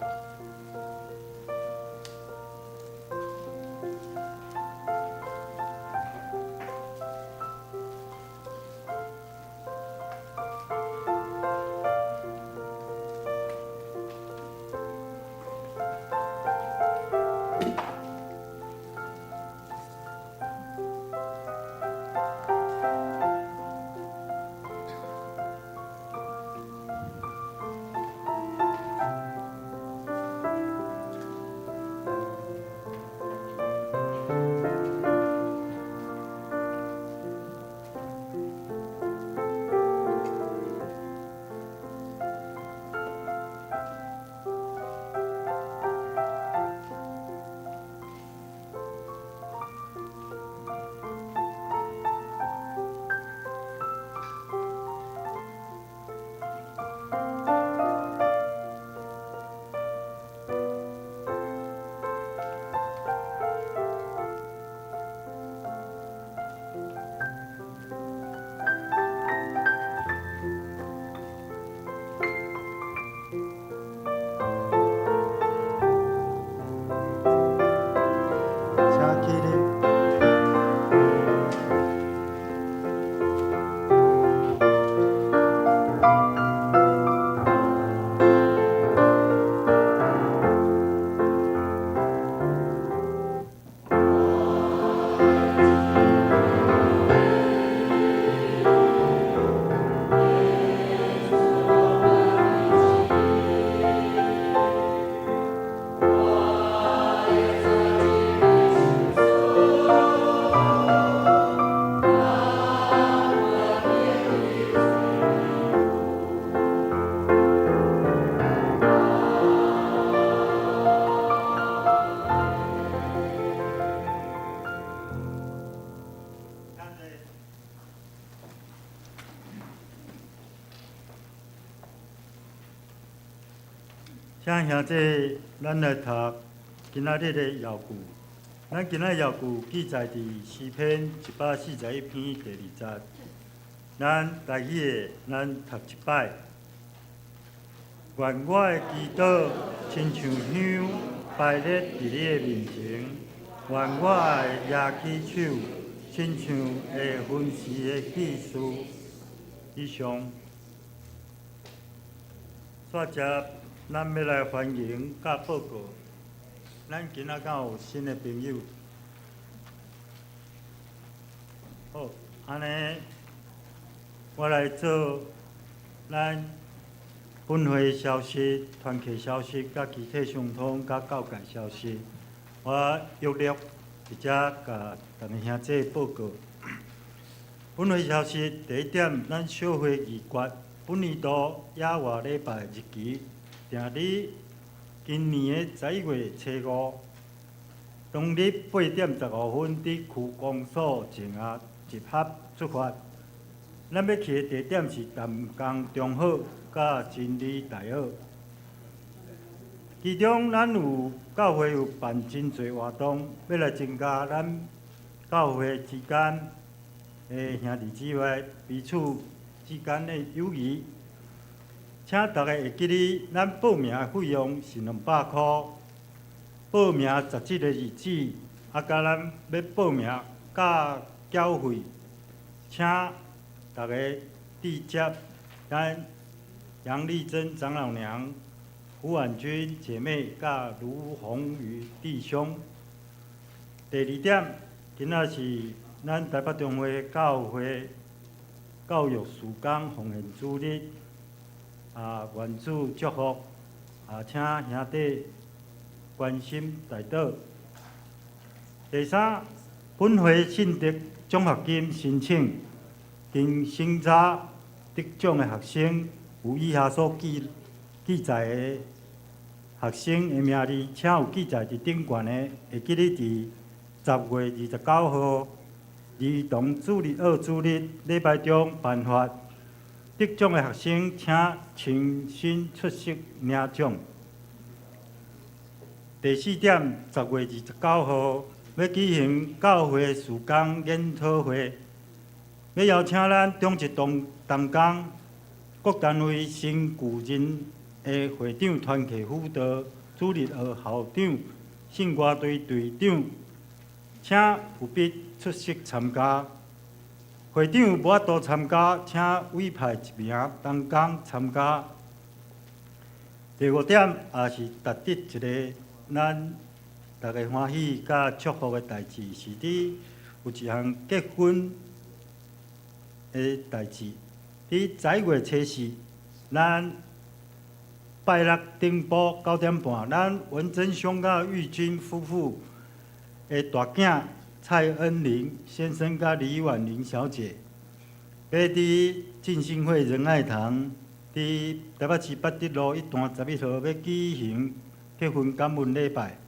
請起立。請兄弟，咱來讀今仔日的遙句。咱今仔遙句記載佇詩篇141篇第二節。咱台語的，咱讀一擺。願我的祈禱親像香排列佇你的面前，願我的舉起手親像會分時的祭司。以上。煞接，咱欲來歡迎佮報告。咱今仔敢有新的朋友？好，按呢，我來做咱本會消息、團契消息、佮其他相通、佮教界消息。我約略佇遮共逐个兄弟報告。本會消息第一點，咱小會議決本年度野外禮拜日期定佇今年的11月初五，當日8點15分，佇區公所前仔集合出發。咱欲去的地點是淡江中學佮真理大學。其中，咱有教會有辦真濟活動，欲來增加咱教會之間的兄弟姊妹彼此之間的友誼。請大家會記得，咱報名的費用是200箍，報名截止的日子，啊，佮咱欲報名佮繳費，請大家直接咱楊麗珍長老娘、胡婉君姐妹佮盧宏宇弟兄。第二點，今仔是咱台北中會教會教育事工奉獻主日，啊，願主祝福，啊，請兄弟關心代禱。第三，本會信德獎學金申請，經審查得獎的學生有以下所記記載的學生的名字，請有記載佇頂懸的，會記得佇10月29號兒童主日學主日禮拜中頒發。得獎的學生請親身出席領獎。第四點，10月29號欲舉行教會事工研討會，欲邀請咱長執同同工各單位新舊任的會長、團契輔導、主日學校長、聖歌隊隊長，請務必出席參加。會長無法度參加，請委派一名同工參加。第五點也是值得一个咱逐家歡喜佮祝福的代誌，是佇有一項結婚的代誌。佇11月初四，咱拜六頂晡9點半，咱文珍兄佮玉君夫婦的大囝蔡恩林先生佮李婉玲小姐，欲佇浸信會仁愛堂，佇台北市八德路一段11號，欲舉行結婚感恩禮拜，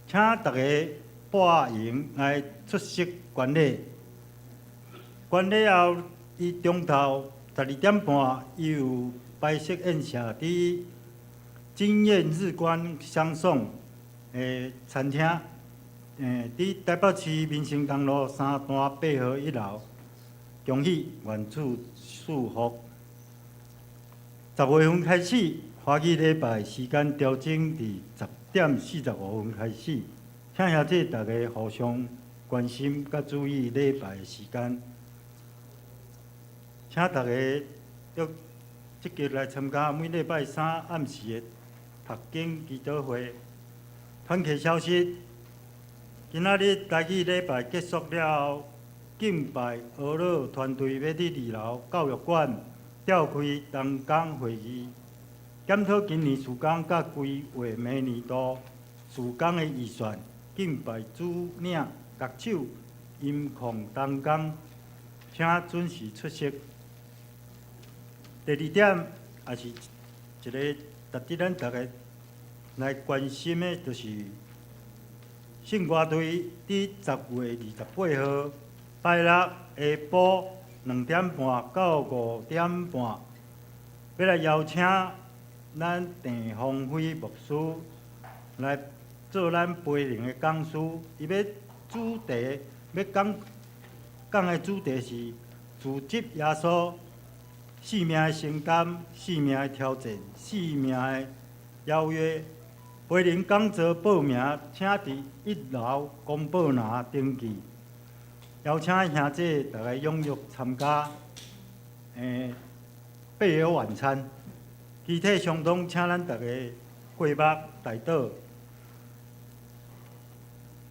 請逐家撥閒來出席觀禮。觀禮後，伊中晝12點半，伊有擺設宴席佇金燕日光相送的餐廳，佇台北市民生東路三段8號1樓。恭喜，願主賜福。10月份開始，華語禮拜時間調整佇10點45分開始，請兄弟逐家互相關心佮注意禮拜的時間，請逐家著積極來參加每禮拜三暗時的讀經祈禱會。團契消息，今仔日台語禮拜結束了後，敬拜俄樂團隊欲佇二樓教育館召開同工會議，檢討今年事工佮規劃明年度事工的預算。敬拜主領樂手音控同工，請準時出席。第二點，也是一个值得咱逐家來關心的，就是聖歌隊佇10月28號拜六下晡2點半到5點半，欲來邀請咱鄭鴻輝牧師來做咱培靈的講師。伊欲主題欲講講的主題是自執耶穌。生命的承擔、生命的挑戰、生命的邀約。培靈講座報名，請佇1樓公報欄登記。邀請兄弟逐家踴躍參加。備有晚餐，肢體相通，請咱逐家過目代禱。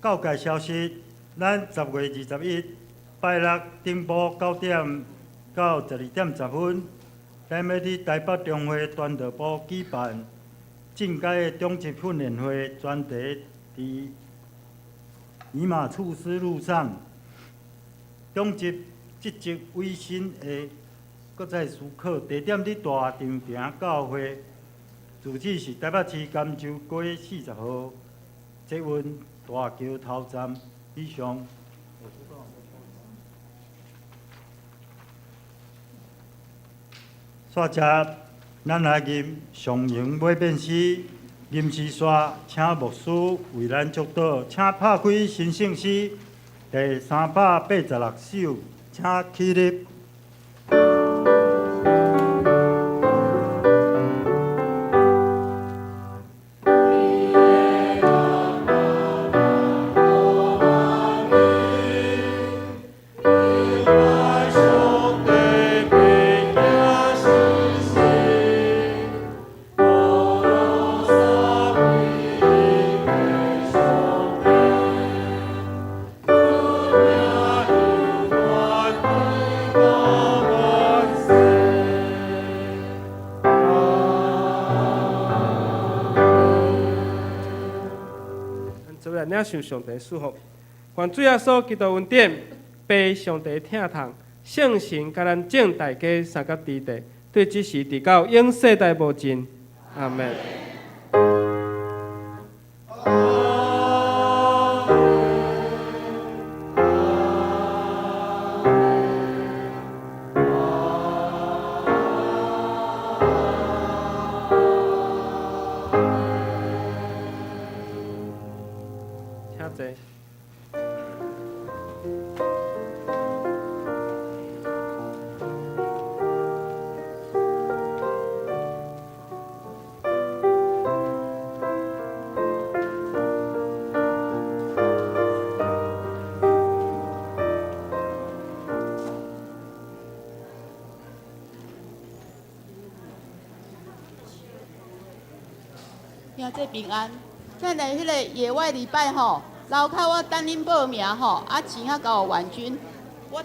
教界消息，咱10月21拜六頂晡9點到12點10分，咱欲佇台北中會傳道部舉辦進階的長執訓練會，專題佇以馬忤斯路上，長執職責委身的閣再思考，地點佇大長埕教會，住址是台北市甘州街40號，捷運大橋頭站。以上。煞接，咱來吟上榮尾變詩，吟詩煞，請牧師為咱祝禱，請拍開神聖詩第386首，請起立。做伙來領受上帝祝福，願主耶穌基督恩典、父上帝疼痛、聖神佮咱眾大家相佮佇地，對這時直到永世代無盡。阿們。請坐。兄弟平安，咱的彼个野外禮拜吼，樓跤我等恁報名吼，啊錢仔交予婉君，